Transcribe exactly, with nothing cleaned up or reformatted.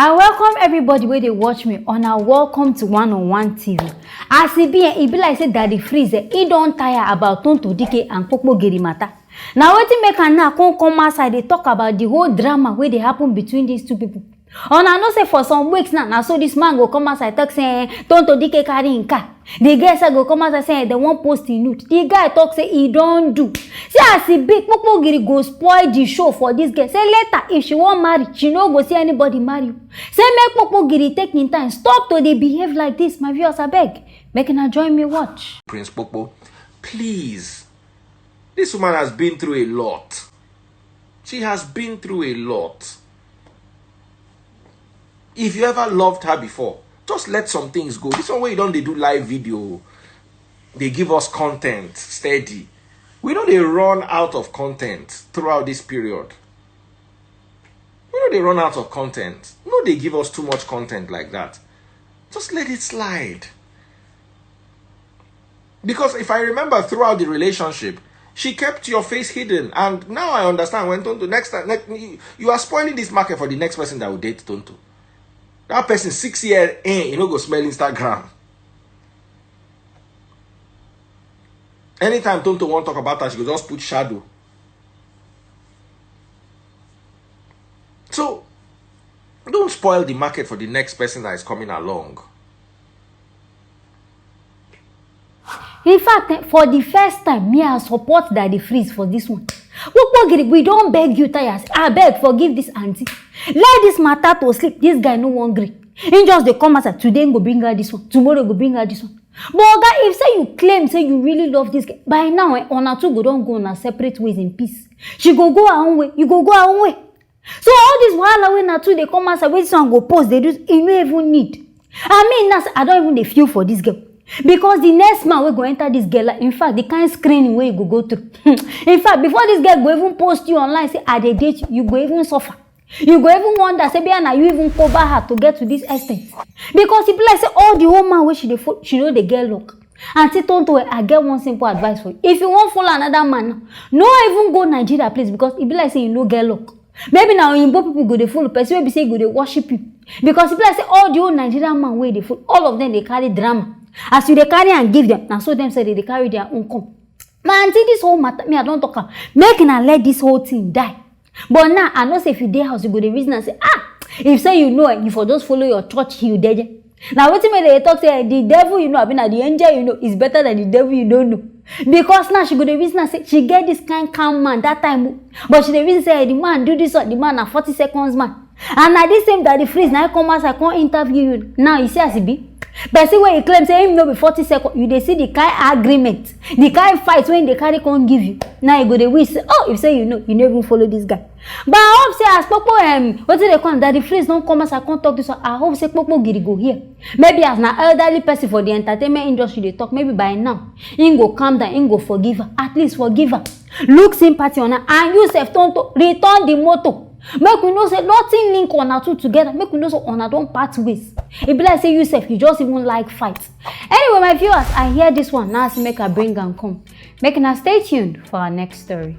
I welcome everybody wey dey watch me. Una welcome to One on One T V. As e be, eh, e be like say Daddy Freeze, eh, e don tire about Tonto Dike and Kpokpogiri matter. Na wetin make am now come come outside dey talk about the whole drama wey dey happen between these two people. Una know say for some weeks now, na so this man go come outside talk say, eh, Tonto Dike carry him car. The girl sef go come outside say, eh, dem wan post him nude. The guy talk say e don do. See as e be, Kpokpogiri go spoil the show for this girl. Say later, if she wan marry, she no go see anybody marry. Say make Kpokpogiri take him time. Stop to dey behave like this, my viewers, abeg. Make una join me watch. Prince Kpokpo, please. This woman has been through a lot. She has been through a lot. If you ever loved her before, just let some things go. This one wey you don dey do live video, dey give us content steady. We no dey run out of content throughout this period. We no dey run out of content. No dey give us too much content like that. Just let it slide. Because if I remember, throughout the relationship, she kept your face hidden, and now I understand. When Tonto, next time, next, you, you are spoiling this market for the next person that will date Tonto. That person, six years in, you no go smell Instagram. Anytime Tonto wan talk about her, she go just put shadow. So, don't spoil the market for the next person that is coming along. In fact, eh, for the first time, me, I support Daddy Freeze for this one. Kpokpogiri, we don beg you tire. Abeg, forgive this aunty. Let this matter to sleep. This guy no wan gree. He just dey come outside. Today, he go bring her this one. Tomorrow, he go bring her this one. But oga, if say you claim say you really love this guy, by now, eh, una two go don go una separate ways in peace. She go go her own way, you go go her own way. So all this wahala wey una two dey come outside, wey this one go post, dey do, e no even need. I mean, now I don even dey feel for this girl, because the next man wey go enter this girl life, in fact, the kind screening wey you go go through, in fact, before this girl go even post you online say I dey date you, you go even suffer. You go even wonder say, bia na you even cover her to get to this extent? Because e be like say all the whole man wey she dey follow, she no dey get luck. Aunty Tonto, eh, I get one simple advice for you. If you wan follow another man now, no even go Nigeria place, because e be like say you no get luck. Maybe na oyinbo people go dey follow person wey be say go dey worship you. Because e be like say all the whole Nigerian man wey dey follow, all of them dey carry drama. As you dey carry and give them, na so them say they dey carry their own come. My aunty, this whole matter, me, I don talk am. Make una let this whole thing die. But now, I know say if you dey house, you go dey reason and say, ah, if say you know, eh, you for just follow your church hill, deje. Now, wetin make they talk say, eh, the devil you know, abi na the angel you know is better than the devil you don't know. Because now she go dey reason and say she get this kind calm man that time, oh. But she dey reason say, eh, the man do this one, the man na forty seconds man. And na this same Daddy Freeze, now come as I come interview you. Now you see as e be. Person wey you claim say him no be forty seconds, you dey see the kind agreement, the kind fight wey him dey carry come give you. Now you go dey wish say, oh, if say you know, you no even follow this guy. But I hope say as Kpokpo, um, wetin dey come, Daddy Freeze don come as I come talk this one, I hope say Kpokpogiri go hear. Maybe as na elderly person for the entertainment industry dey talk, maybe by now, him go calm down, him go forgive her. At least forgive her. Look sympathy on her, and you sef, Tonto, return the motor. Make we know say nothing link una two together. Make we know say una don part ways. E be like say you sef, you just even like fight. Anyway, my viewers, I hear this one. Now, see, make I bring am come. Make una stay tuned for our next story.